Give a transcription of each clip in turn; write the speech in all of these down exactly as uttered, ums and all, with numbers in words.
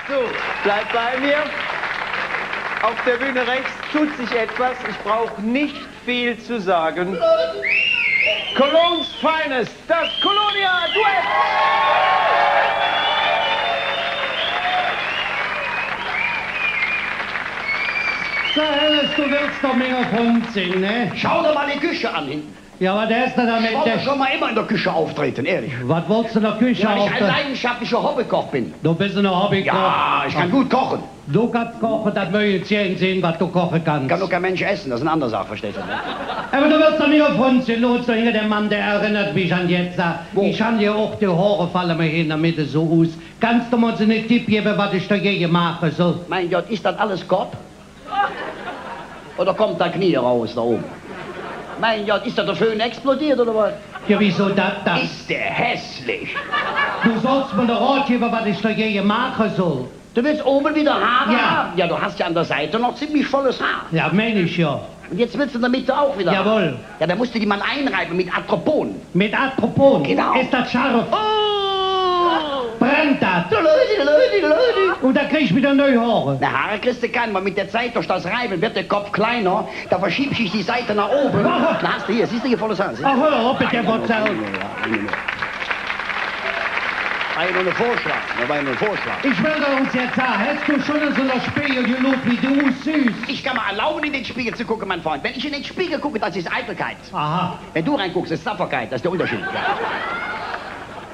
So, bleibt bei mir. Auf der Bühne rechts tut sich etwas. Ich brauche nicht viel zu sagen. Colognes Finest, das Colonia Duett. So, Hennes, do wells doch minge Fründ sin, ne? Schau dir mal die Küche an hinten. Jo, wat häs do domet? Ich wollte schon mal immer in der Küche auftreten, ehrlich. Wat wollts do en der Küche auftrete? Ja, weil ich ein leidenschaftlicher Hobbykoch bin. Do bes ene Hobbykoch? Ja, ich kann gut kochen. Do kanns koche, dat mööch ich gään sinn, wat do koche kanns. Kann doch kein Mensch essen, das ist eine andere Sache, verstehst du, ne? Ävver do wells doch minge Fründ sin, do hinge däm Mann, dä erennert mich an jetz. Wo? Ich han jo och, de Hoor falle mer hee en der Medde su us. Kanns do mer ens ene Tipp gevve, wat ich dogäge maache soll? Mein Gott, ist das alles Gott? Oder kommt da Knie raus da oben? Mein Gott, ist da der Föhn explodiert oder was? Jo, wiesu dat dann? Ist der hässlich! Do solls mer ene Rod gevve, wat ich dogäge maache soll. Du willst oben wieder Haare haben? Ja. Ja, du hast ja an der Seite noch ziemlich volles Haar. Jo, mein ich jo. Und jetzt willst du in der Mitte auch wieder Haare? Jawohl. Ja, da musst du die mal einreiben mit Atropon. Mit Atropon? Genau. Es dat scharf? Oh! Brennt dat? Du Leute, du Leute, du Leute. Un dann krigg ich widder neue Hoor? Na, Haare kriegst du keine, weil mit der Zeit durch das Reiben wird der Kopf kleiner, da verschiebt sich die Seite nach oben. Aha. Na, hast du hier, siehst du hier volles Haar, siehst du? Ach, hör op, bitte, Gott sei Dank. War ja nur ein Vorschlag, das war ja nur ein Vorschlag. Ich will dir ens jet sage, häs do schon ens en der Spegel geluurt, wie do ussühs? Ich kann mir erlauben, in den Spiegel zu gucken, mein Freund. Wenn ich in den Spiegel gucke, das ist Eitelkeit. Aha. Wenn du reinguckst, ist Tapferkeit, das ist der Unterschied.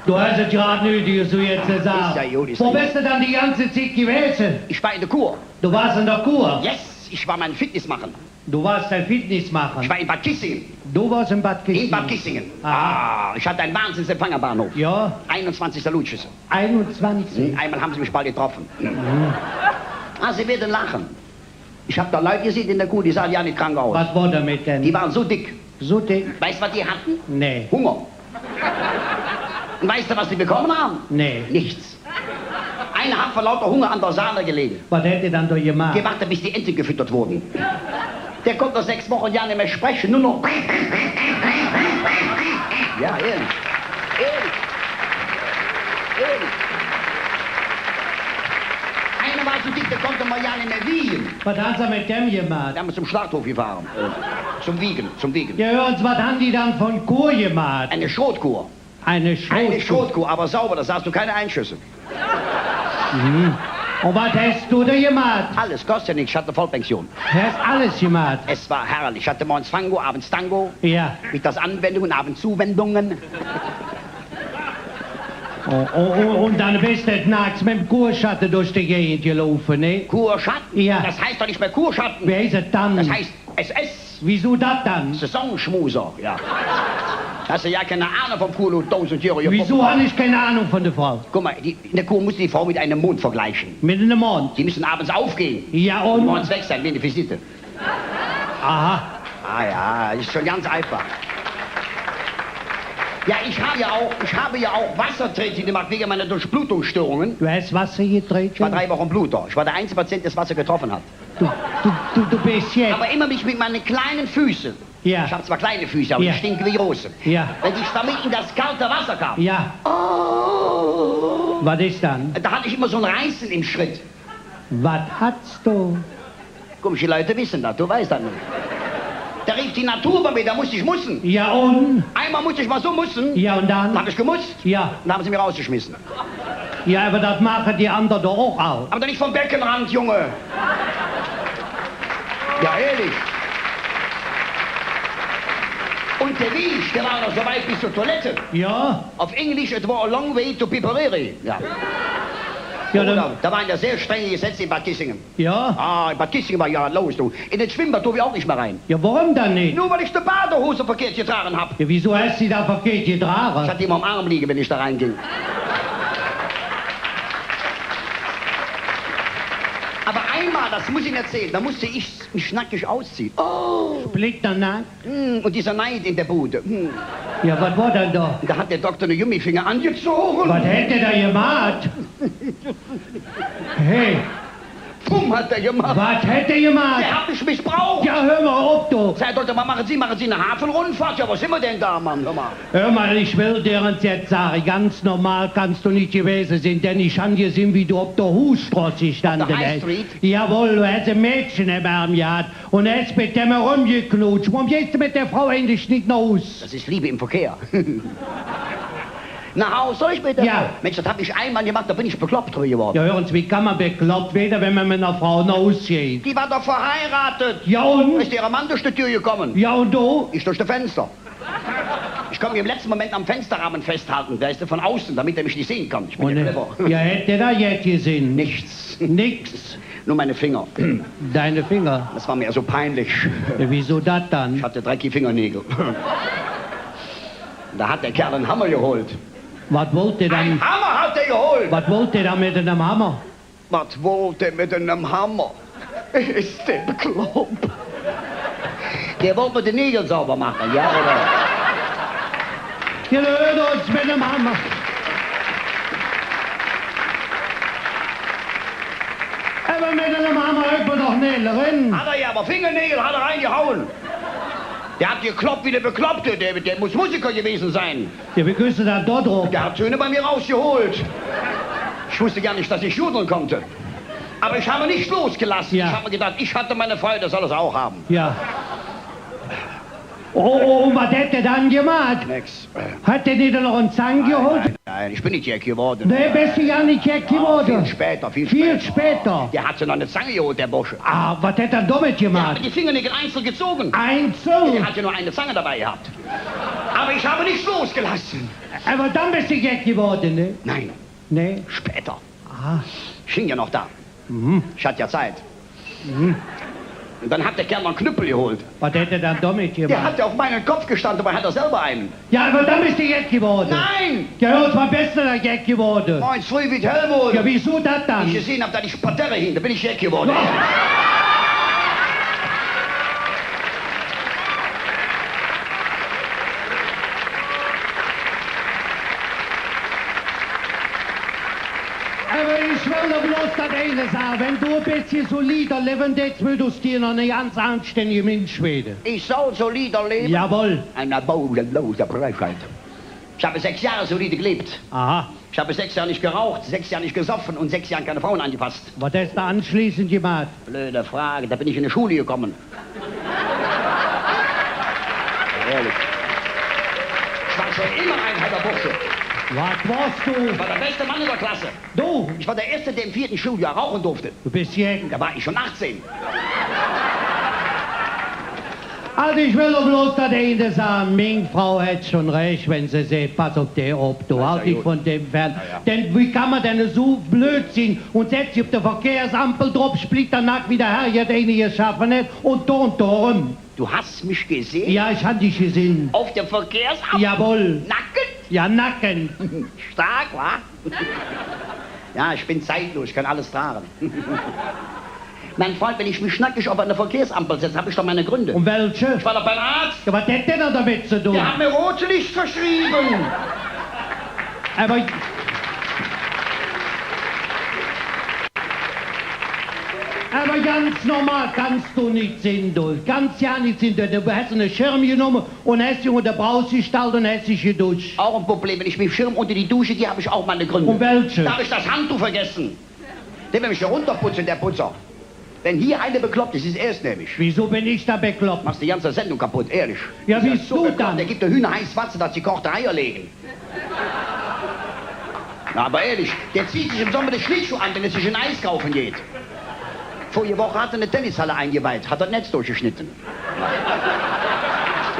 Do häs et grad nüdig, su jetz ze sage. Ist ja gut, ist ja gut. Wo bes do dann die ganze Zigg gewäse? Ich war in der Kur. Do wors en der Kur? Yes, ich war mal Fitness machen. Do wors en Fitness maache? Ich war in Bad Kissingen. Do wors en Bad Kissingen? In Bad Kissingen. Aha. Ah, ich hatte einen Wahnsinnsempfang am Bahnhof. Jo. Einundzwanzig Salutschüsse. Einundzwanzig? Hm, einmal haben sie mich bald getroffen. Mhm. Ah, Sie werden lachen. Ich hab da Leute gesehen in der Kur, die sahen ja nicht krank aus. Wat wor domet dann? Die waren so dick. So dick? Weißt du, was die hatten? Nee. Hunger. Und weißt du, was die bekommen haben? Nee. Nichts. Einer hat vor lauter Hunger an der Sahne gelegen. Wat hät dä dann do gemaht? Gewartet, bis die Enten gefüttert wurden. Der konnte sechs Wochen ja nicht mehr sprechen, nur noch. Ja, ehrlich. Ehrlich. Ehrlich. Einer war so dick, den konnte man ja nicht mehr wiegen. Wat han se met däm gemaht? Den haben wir zum Schlachthof gefahren. Äh, zum Wiegen, zum Wiegen. Jo, hür ens, wat han die dann för en Kur gemaht? Eine Schrotkur. Eine Schrotkur. Eine Schrotkur, aber sauber, da sahst du keine Einschüsse. Mhm. Un wat häs do do gemaht? Alles, kostet ja nichts, ich hatte Vollpension. Do häs alles gemaht? Es war herrlich. Ich hatte morgens Fango, abends Tango. Jo. Mittags Anwendungen, abends Zuwendungen. Oh, oh, oh, un dann bes do naaks met dem Kurschatte durch die Gegend gelaufe, ne? Kurschatten? Jo. Das heißt doch nicht mehr Kurschatten. Wie heißt et dann? Das heißt S S. Wiesu dat dann? Saisonschmuser, ja. Hast du ja keine Ahnung vom Kuh, du tausendjähriger Wiesu Poppenbauer. Han ich keine Ahnung von der Frau? Guck mal, die, in der Kur musst du die Frau mit einem Mond vergleichen. Mit einem Mond? Die müssen abends aufgehen. Ja, und? Morgens weg sein, wie eine Visite. Aha. Ah ja, ist schon ganz einfach. Ja, ich habe ja auch, ich habe ja auch Wassertritte gemacht wegen meiner Durchblutungsstörungen. Du hast Wasser getreten? Ich war drei Wochen Bluter. Ich war der einzige Patient, der das Wasser getroffen hat. Du, du, du, du bist jetzt Aber immer mich mit meinen kleinen Füßen. Ja. Ich hab zwar kleine Füße, aber Ja. die stinken wie große. Ja. Wenn ich damit in das kalte Wasser kam, Ja. oh, Wat ist dann? da hatte ich immer so ein Reißen im Schritt. Wat hattest du? Komische Leute wissen das, du weißt das nicht. Da rief die Natur bei mir, da musste ich mussen. Ja, und? Einmal musste ich mal so mussen. Ja, und dann? Dann hab ich gemusst. Ja. Dann haben sie mich rausgeschmissen. Ja, aber das machen die anderen doch auch alle. Aber doch nicht vom Beckenrand, Junge. Ja, ehrlich. Und der Weg, der war noch so weit bis zur Toilette. Ja. Auf Englisch, it was a long way to Piperere. Ja. Ja, dann Oder, da waren ja sehr strenge Gesetze in Bad Kissingen. Ja? Ah, in Bad Kissingen war ja los, du. In das Schwimmbad durfte ich auch nicht mehr rein. Ja, warum dann nicht? Nur weil ich die Badehose verkehrt getragen hab. Ja, wieso hast du die da verkehrt getragen? Ich hatte die immer am Arm liegen, wenn ich da reinging. Aber einmal, das muss ich Ihnen erzählen, da musste ich mich nackig ausziehen. Oh! Splitternackt? Hm, und dieser Neid in der Bude. Hm. Ja, wat war dann do? Da hat der Doktor eine Gummifinger angezogen. Wat hät dä do gemaht? Hey. Bumm, hat der gemacht. Wat hät dä gemaht? Der hat mich missbraucht. Jo, hür ens op, do. Sagt er: „Wat machen Sie? Machen Sie eine Hafenrundfahrt?“ Jo, wo sin mer dann do, Mann? Hür ens. Hür ens, ich well dir ens jet sage, ganz normal kanns do nit gewäse sin, denn ich han gesinn, wie do op der Huhstroß gestande häs. Op der High Street? Jawoll, do häs e Mädche em Ärm gehatt un häs met däm erömgeknutscht. Woröm geihs do met der Frau eigentlich nit noh Hus? Das ist Liebe im Verkehr. Nach Haus soll ich mit der Jo. Frau? Mensch, dat hab ich einmal gemacht, da bin ich bekloppt drüber geworden. Jo, hür ens, wie kann mer bekloppt wääde, wann mer met ener Frau noh Hus geiht? Die war doch verheiratet. Jo, un? Da ist ihr Mann durch die Tür gekommen. Jo, un do? Ich durch das Fenster. Ich konnte mich im letzten Moment am Fensterrahmen festhalten, weißt du, von außen, damit er mich nicht sehen kann. Ich bin ja clever. Jo, hätt dä do jet gesinn? Nichts. Nix. Nur meine Finger. Deine Finger? Das war mir so peinlich. Jo, wiesu dat dann? Ich hatte dreckige Fingernägel. Da hat der Kerl einen Hammer geholt. Wat wollt dä dann? Einen Hammer hat er geholt. Wat wollt dä dann met enem Hammer? Wat wollt dä met enem Hammer? Ist der bekloppt? Der wollte mir die Nägel sauber machen, ja, oder? Genau, dat met enem Hammer. Ävver met enem Hammer hät mer doch nit drin. Hat er ja, aber Fingernägel hat er reingehauen. Der hat gekloppt wie der Bekloppte. Der, der muss Musiker gewesen sein. Jo, wie küss do dann do drop? Der hat Töne bei mir rausgeholt. Ich wusste gar nicht, dass ich jodeln konnte. Aber ich habe nicht losgelassen. Jo. Ich habe mir gedacht, ich hatte meine Freude, soll er se auch haben. Jo. Oh, oh, un wat hät dä dann gemaht? Nix. Hät dä nit noch en Zang gehollt? Nein, nein, nein, ich bin nicht jeck geworden. Nä, bes do jo nit jeck geworden. Ah, viel später, viel später. Viel später. Der hat ja noch eine Zange geholt, der Bursche. Ah, wat hät dä dann domet gemaht? Der hat mir die Fingernägel einzeln gezogen. Einzeln? Der hat ja nur eine Zange dabei gehabt. Aber ich habe nicht losgelassen. Ävver dann bes do jeck geworden, ne? Nein. Nee? Später. Ah. Ich hing ja noch da. Mhm. Ich hatte ja Zeit. Mhm. Und dann hat der Kerl noch einen Knüppel geholt. Wat hät dä dann domet gemaht? Der hat ja auf meinen Kopf gestanden, dabei hat er selber einen. Jo, ävver dann bes do jeck geworden. Nein! Jo, hür ens, wann bes do dann jeck geworden? Morgens früh, wie et hell wurde. Jo, wiesu dat dann? Ich gesehen hab, dass ich Parterre hing, da bin ich jeck geworden. Jo. Ävver ich well der bloß dat eine sage, wann do e bessche solider levve dääts, wööds do noch ene ganz aanstännige Minsch weede. Ich soll solider leben? Jawoll. Eine bausenlose Frechheit. Ich habe sechs Jahre solide gelebt. Aha. Ich habe sechs Jahre nicht geraucht, sechs Jahre nicht gesoffen und sechs Jahre keine Frauen angefasst. Wat häs do aanschleeßend gemaht? Blöde Frage, da bin ich in die Schule gekommen. Ehrlich. Ich war schon immer ein heller Bursche. Wat wors do? Ich war der beste Mann in der Klasse. Do? Ich war der Erste, der im vierten Schuljahr rauchen durfte. Do bes jeck. Da war ich schon achtzehn. Alsu, ich well doch bloß dat eine sage, ming Frau hät schon rääch, wann se säht, pass op dich op, do halt dich vun däm fern. Jo, jo. Denn wie kann mer dann esu blöd sin un setz sich op de Verkehrsampel drop, splitternack, wie der Herr jet eine geschaffe hät, un turnt do eröm? Du hast mich gesehen? Jo, ich han dich gesinn. Auf der Verkehrsampel? Jawoll. Nackend? Jo, nackend. Stark, wa? Ja, ich bin zeitlos, ich kann alles tragen. Mein Freund, wenn ich mich nackig auf eine Verkehrsampel setze, hab ich doch meine Gründe. Un welche? Ich war doch beim Arzt. Jo, wat hät dä dann domet ze dun? Der hat mir Rotlicht verschrieben. Ävver, ävver ganz normal kanns do nit sin, do. Kanns jo nit sin, do. Do häs ene Schirm genomme un häs dich unger de Brauss gestallt un häs dich gedusch. Auch ein Problem, wenn ich mit dem Schirm unter die Dusche gehe, hab ich auch meine Gründe. Un welche? Da hab ich das Handtuch vergessen. Der will mich herunterputzen, der Putzer. Wenn hier einer bekloppt ist, ist er es nämlich. Wiesu ben ich dann bekloppt? Machst die ganze Sendung kaputt, ehrlich. Jo, wiesu dann? Der gibt der Hühner heiß Watte, dass die gekochte Eier legen. Na, aber ehrlich, der zieht sich im Sommer die Schlittschuhe an, wenn er sich ein Eis kaufen geht. Vorige Woche hat er eine Tennishalle eingeweiht, hat das Netz durchgeschnitten.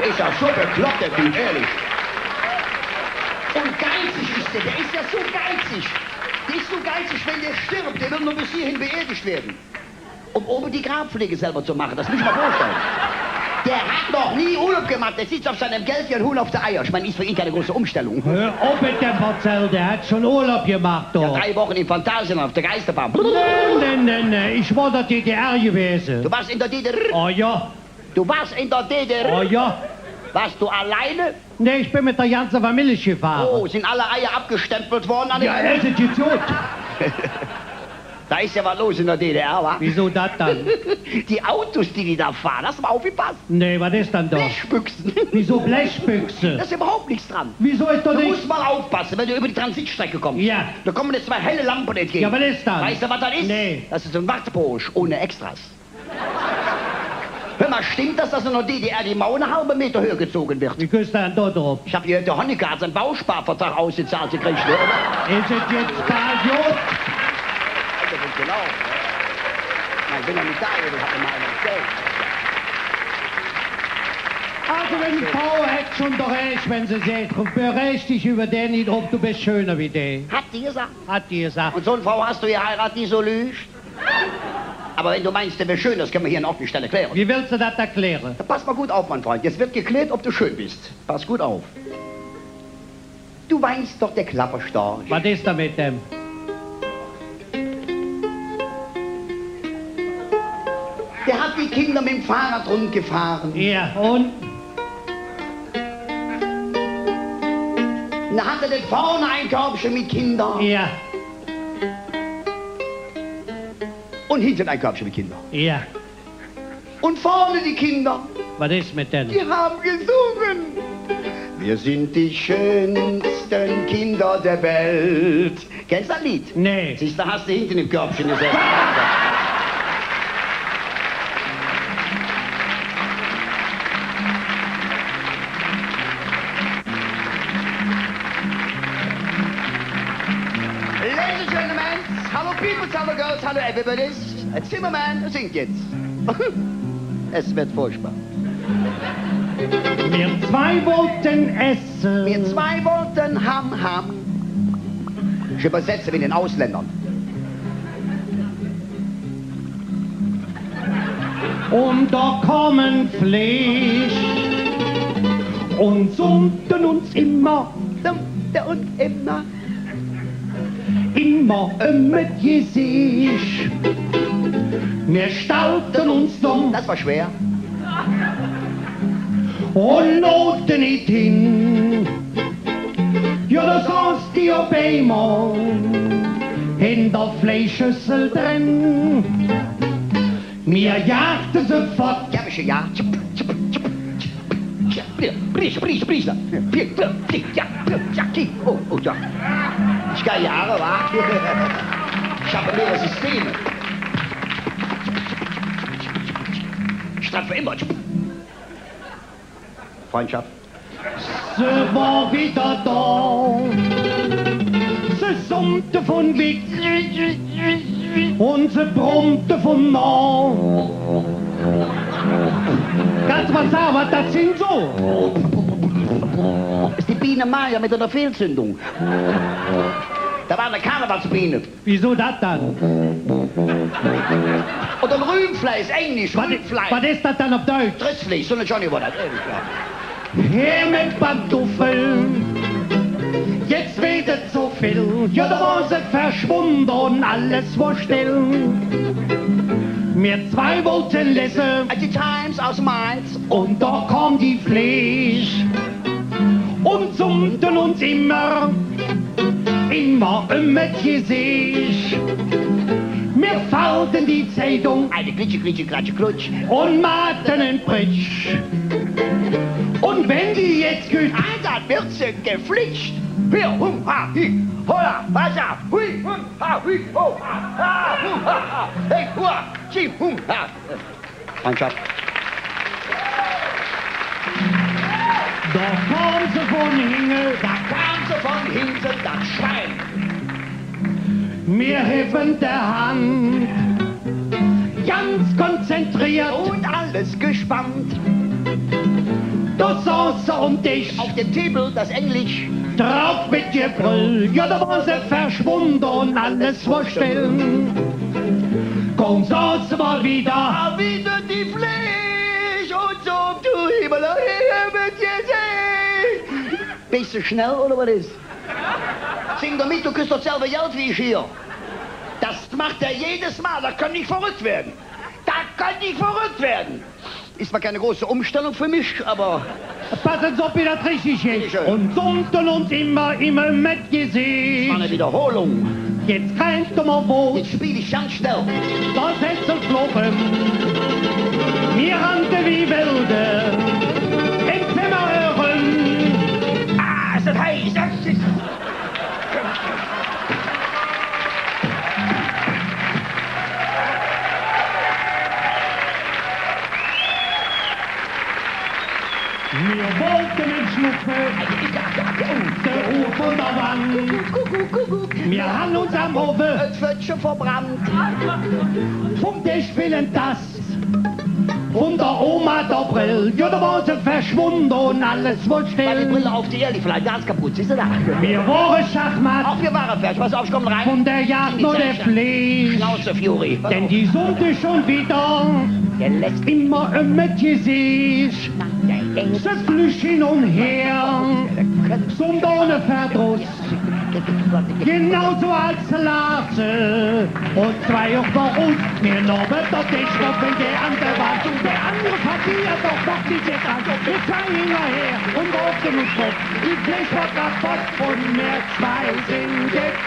Der ist ja so bekloppt, der Typ, ehrlich. Und geizig ist der, der ist ja so geizig. Der ist so geizig, wenn der stirbt, der will nur bis hierhin beerdigt werden. Um oben die Grabpflege selber zu machen, das muss ich mal vorstellen. Der hat noch nie Urlaub gemacht, der sitzt auf seinem Geld wie ein Huhn auf der Eier. Ich meine, ist für ihn keine große Umstellung. Hür op met däm Verzäll, dä hät schon Urlaub gemaht, do. Ja, drei Wochen im Phantasialand auf der Geisterbahn. Nä, nä, nä, nä, ich wor en der D D R gewäse. Du warst in der D D R? Oh jo. Du warst in der D D R? Oh jo. Warst du alleine? Nä, ich ben met der ganze Famillich gefahre. Oh, sind alle Eier abgestempelt worden an dem Ende? Jo, es es jetz god. Do es jo wat loss en der D D R, wa? Wieso dat dann? Die Autos, die die do fahre, hast du mal aufgepasst? Nä, wat es dann do? Blechbüchse. Wieso Blechbüchse? Do es üvverhaup nix dran. Wieso es do nix? Du musst mal aufpassen, wenn du über die Transitstrecke kommst. Ja. Do kumme dir zwei helle Lampe entgäge. Ja, wat es dann? Weiß du, wat dat es? Nä. Dat es en Wartburg ohne Extras. Hör mal, stimmt das, dass in der D D R die Mauer en halve Meter höher gezogen wird? Wie küss de dann do drop? Ich hab gehört, der Honecker hat seinen Bausparvertrag ausgezahlt gekriegt, ne? Es et jetz baal god? Also, genau. Na, ich bin noch nicht da, ich hab mal noch Geld. Also, wenn Frau Heck schon do rääch, wenn se säht, reg dich üvver dä nit op, do bes schöner wie dä. Hat die gesagt? Hat die gesagt. Und so eine Frau hast du geheiratet, die so lügt? Aber wenn du meinst, der wär schön, das können wir hier an Ort und Stelle klären. Wie willst du dat erklären? Pass mal gut auf, mein Freund. Jetzt wird geklärt, ob du schön bist. Pass gut auf. Du weißt doch, der Klapperstorch. Wat es do met däm? Der hat die Kinder mit dem Fahrrad rundgefahren. Ja, und? Da hatte der vorne ein Körbchen mit Kindern. Ja. Und hinten ein Körbchen mit Kindern. Ja. Und vorne die Kinder. Wat es met denne? Die haben gesungen. Wir sind die schönsten Kinder der Welt. Kennst du das Lied? Nee. Siehst du, hast du hinten im Körbchen gesessen. Ladies and gentlemen, hello people, hello girls, hello everybody. Zimmermann singt jetzt. Es wird furchtbar. Mir zwei wollten esse. Mir zwei wollten ham, ham. Ich übersetze mit den Ausländern. Und do kom e Fleeg und summte uns immer, summte uns immer. Immer öm et Geseech. Mir stellten uns dumm. Das war schwer. Un loote nit hin. Jo, do soß die op eimol en der Fleischschössel dren. Mir jagte se fott. Die hab ich gejagt. Brich, brich, brich, brich. Oh, oh, ja. Ich kann Jahre warten. Ich habe mehrere Systeme. Ich treffe immer. Freundschaft. Se wor widder do. Se summte vun wick. Un se brummte vun noh. Kanns de mal sage, wat dat sin su? Ist die Biene Maya mit einer Fehlzündung. Da war eine Karnevalsbiene. Wieso dat dann? Oder Rühmfleisch, Englisch, wat, Rühmfleisch. Wat es dat dann op Deutsch? Dressfleisch, so ne Johnny war dat. Her met Pantoffel, jetz weed et zo vill. Jo, do wor se verschwunde un alles wor still. Mir zwei wollte lese. Die Times aus Mainz. Un do kom die Fleeg un summte uns immer, immer öm et Geseech. Mir fallte die Zeidung, eine Klitsche, Klitsche, Klatsche, Klutsch, un maate en Pritsch. Un wenn die jetz kütt, ah, dat wird se geflitscht. Hier, hum, ha, hi, holla, wassa, hui, hum, ha, hui, ho, ha, ha, hu, ha, ha, hey, hua, chi, hum, ha. Freundschaft. Do kom se vun hinge. Do kom se vun hinge, dat Schwein. Mir hevve de Hand, ganz konzentriert. Un alles gespannt. Do soß se om Desch. Auf dem Table, das Englisch. Drop met Gebröll, jo, do wor se verschwunde un alles wor still. Kumm, soß se widder. Ah, widder die Fleeg un su, do Himmel, öm et Geseech. Bes de schnell, oder wat es? Sing doch mit, du kriss doch dasselbe Geld wie ich hier. Das macht er jedes Mal, da kann ich verrückt werden. Da kann ich verrückt werden. Ist zwar keine große Umstellung für mich, aber... Passen Se op, wie dat richtig es. Bitteschön. Un summte uns immer, immer met Geseech. Das war eine Wiederholung. Jetz kräg mer wor. Jetz speel ich ganz schnell. Do setz se flach öm. Mir rannte wie Wilde em Zemmer eröm. Ah, es dat heiß! Mir wollte met Schnuppe de Uhr vun der Wand. Mir han uns am Owwe et Föttche verbrannt. Vum Desch feel en Tass, vun der Oma der Brill. Jo, do wor se verschwunde un alles wor still. War die Brille auf die Erde gefallen, ganz kaputt, siehst du da? Mir wore schachmatt. Auch wir waren fertig, pass auf, ich komm rein. Vun der Jagd noh der Fleeg. Schnauze, Fury. Denn die summte schon widder immer öm et Geseech. Se flüg hin un her, summt ohne Verdross. Genau su als Lars un zwei och bei uns. Mir nohme der Desch op, wann de andere wor. Un der andere verdiert doch noch nit jetz an. Mir zwei hingerher un wor op dem Kopp. Die Fleeg wor kapodd un mir zwei sin jetz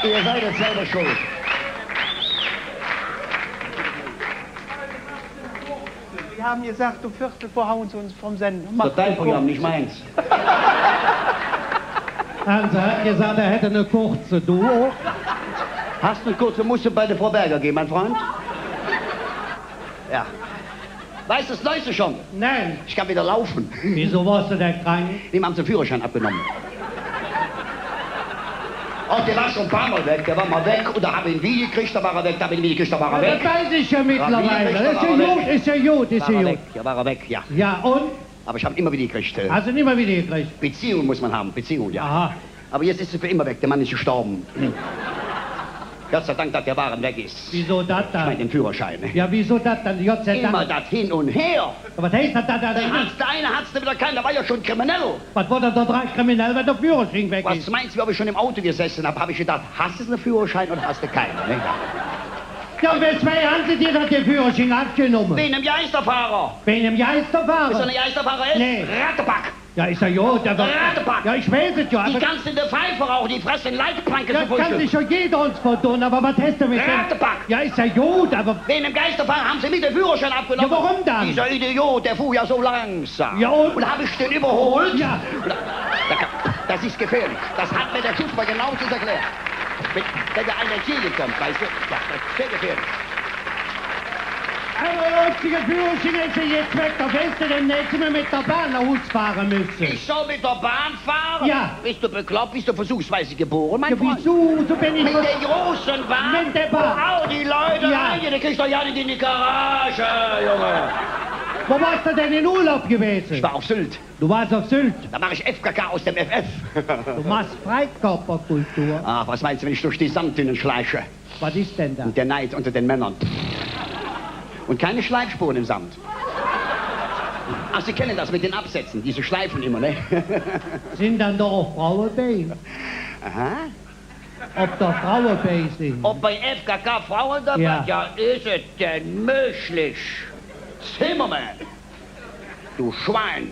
Ihr seid jetzt selber schuld. Sie haben gesagt, um Viertel vor hauen Sie uns vom Sender. Das ist dein Programm, nicht meins. Also, er hat gesagt, er hätte eine kurze, du auch? Hast eine kurze, musst du bei der Frau Berger gehen, mein Freund. Ja. Weißt du das Neueste schon? Nein. Ich kann wieder laufen. Wieso warst du denn krank? Ihm haben sie den Führerschein abgenommen. Oh, der war schon ein paar Mal weg. Der war mal weg und da hab ich ihn wieder gekriegt, da war er weg, da hab ich ihn wieder gekriegt, da war er weg. Ja, das weiß ich ja mittlerweile. Ist ja gut, ist ja gut, ist ja gut. War er weg, ja, war er weg, ja. Ja, und? Aber ich hab ihn immer wieder gekriegt. Hast du ihn immer wieder gekriegt? Beziehung muss man haben, Beziehung, ja. Aha. Aber jetzt ist er für immer weg, der Mann ist gestorben. Gott sei Dank, dass der Wagen weg ist. Wieso das dann? Ich mein, den Führerschein. Ja, wieso das dann? Gott sei Dank. Immer das Hin und Her. Ja, was heißt das, das, das? Dann hat's der eine, hat's der wieder keinen, der war ja schon kriminell. Was wurde da dran kriminell, wenn der Führerschein weg ist? Was meinst du, ob ich schon im Auto gesessen hab, hab ich gedacht, hast du einen Führerschein oder hast du keinen, ne? Ja, und weswegen haben sie dir dann den Führerschein abgenommen? Wegen dem Geisterfahrer. Wegen dem Geisterfahrer? Weißt du, was ein Geisterfahrer ist? Nee. Rattepack. Ja, ist ja gut, aber Rattepack. Ja, ich weiß es ja, aber die kannst du in der Pfeife rauchen, die fressen Leitplanken zum Frühstück. Ja, kann sich ja jeder uns verdun, aber was hast du mit dem? Rattepack. Ja, ist ja gut, aber wegen dem Geisterfahrer haben sie mir den Führerschein abgenommen. Ja, warum dann? Dieser Idiot, der fuhr ja so langsam. Ja, und? Und da hab ich den überholt. Ja. Und da, da, das ist gefährlich. Das hat mir der Schutzmann genauestens erklärt. Wenn, wenn da einer entgegenkommt, weißt du, ja, das ist sehr gefährlich. Aber der einzige Führerschein ist ja jetzt weg, da wirst du demnächst immer mit der Bahn nach Hus fahren müssen. Ich soll mit der Bahn fahren? Ja. Bist du bekloppt? Bist du versuchsweise geboren, mein Freund? Ja, wieso? So bin ich. Mit der großen Bahn? Mit der Bahn. Wo all die Leute reingehen, da kriegst du ja nicht in die Garage, Junge. Wo warst du denn in Urlaub gewesen? Ich war auf Sylt. Du warst auf Sylt? Da mach ich F K K aus dem F F. Du machst Freikörperkultur. Ach, was meinst du, wenn ich durch die Sanddünen schleiche? Was ist denn da? Und der Neid unter den Männern. Und keine Schleifspuren im Sand. Ach, Sie kennen das mit den Absätzen, diese Schleifen immer, ne? Sind dann da auch Frauen bei? Aha. Ob da Frauen bei sind? Ob bei F K K Frauen dabei? Ja. Ja, ist es denn möglich? Zimmermann, du Schwein!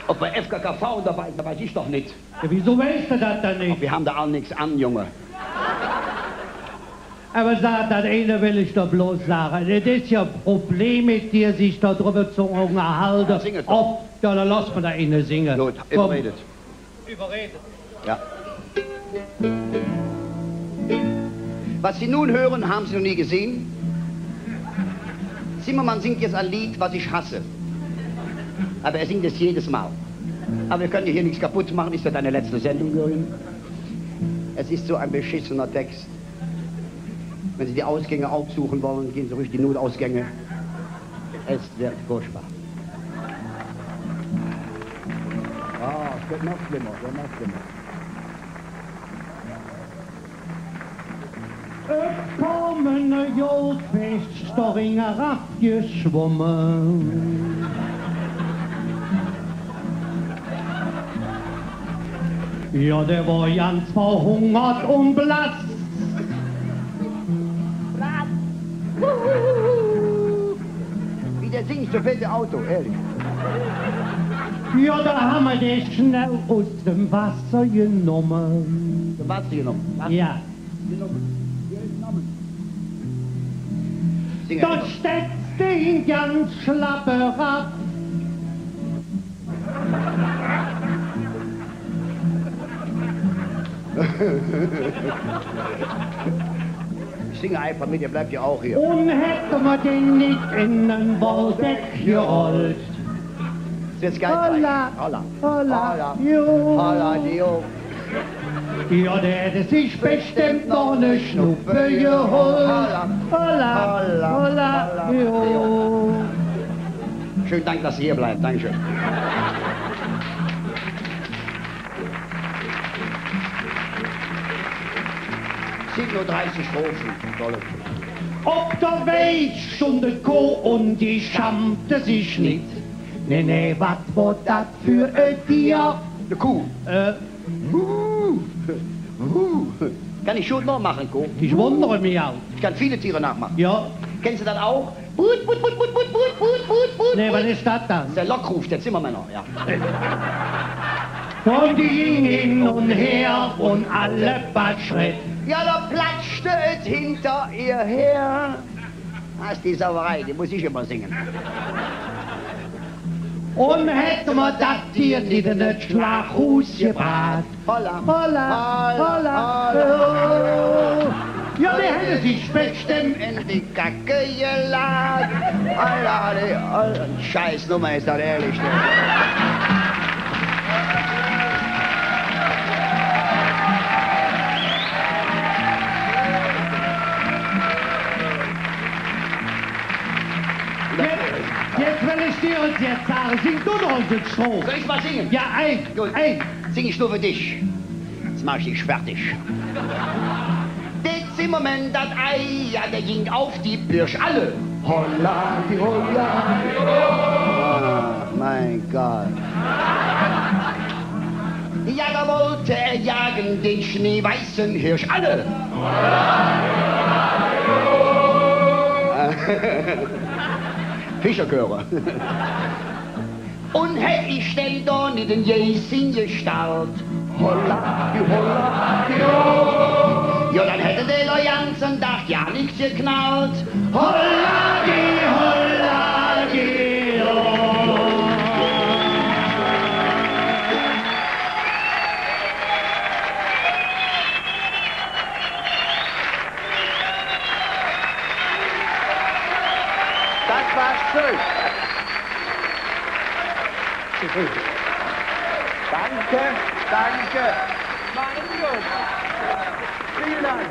Ob bei F K K Frauen dabei sind, weiß ich doch nicht. Ja, wieso weißt du das dann nicht? Ach, wir haben da all nichts an, Junge. Aber sag, das eine will ich doch bloß sagen. Das ist ja ein Problem mit dir, sich da drüber zu unterhalten. Ja, sing es doch. Ob, ja, dann lass mal da eine singen. Gut, komm. Überredet. Überredet. Ja. Was Sie nun hören, haben Sie noch nie gesehen. Zimmermann singt jetzt ein Lied, was ich hasse. Aber er singt es jedes Mal. Aber wir können hier nichts kaputt machen. Ist ja deine letzte Sendung, Jürgen. Es ist so ein beschissener Text. Wenn Sie die Ausgänge aufsuchen wollen, gehen Sie ruhig die Notausgänge. Es wird furchtbar. Wird noch schlimmer, wird noch schlimmer. Et kom ene Goldfesch do ring erafgeschwomme. Jo, dä wor ganz verhungert un blass. Wie der singt, so fährt der Auto, ehrlich. Jo, do han mer dä schnell us dem Wasser genomme. Dem Wasser genomme? Jo. Genomme. Sing einfach. Do stetz dä hee ganz schlapp erav. Ich singe einfach mit, ihr bleibt ja auch hier. Un hätte mer dä nit en en Wolldeck gerollt. Ist jetzt geil. Holla, holla, holla, jo. Holla, jo. Jo, dä hätt sich bestemmp noch ene Schnuppe gehollt. Holla, holla, holla, jo. Schönen Dank, dass Sie hier bleiben. Dankeschön. Sind nur dreißig Strophen, tolle. Op der Weid stundt en Koh un die schaamte sich nit. Nä, nä, wat wor dat för e Dier? Eine Kuh. Äh. Mu. Mu. Kann ich schon nachmachen, Kuh? Ich wundere mich auch. Ich kann viele Tiere nachmachen. Ja. Kennst du das auch? But, but, but. Nee, was ist das dann? Das ist der Lockruf der Zimmermänner, ja. Un die ging hin un her un alle paar Schredd. Ja, da platschte et hinter ihr her. Das ist die Sauerei, die muss ich immer singen. Un hätt mer dat Dier nit en et Schlachhuus gebraht. Holla. Holla, holla, holla, holla. Jo, die hätte sich bestemmp en de Kacke gelaht. Holla, die, holla. Scheißnummer ist das, ehrlich. Jetzt, jetzt will ich dir uns jetzt sagen, sing du noch uns en Stroph. Soll ich mal singen? Ja, ein, gut, ein. Sing ich nur für dich. Jetzt mach ich dich fertig. Der Zimmermann, das Ei, ja, der ging auf die Pirsch alle. Holla, die Holla. Ah, mein Gott. Ja, da wollte er jagen den schneeweißen Hirsch alle. Fischerchöre. Un hätt ich dann do nit en Gäsche gestallt. Holla, die Holla, die Ho. Jo, dann hätt et der ganze Dag jo nix geknallt. Holla, die Holla, die Ho. Das war schön. Danke, danke. Mein Gott. Vielen Dank.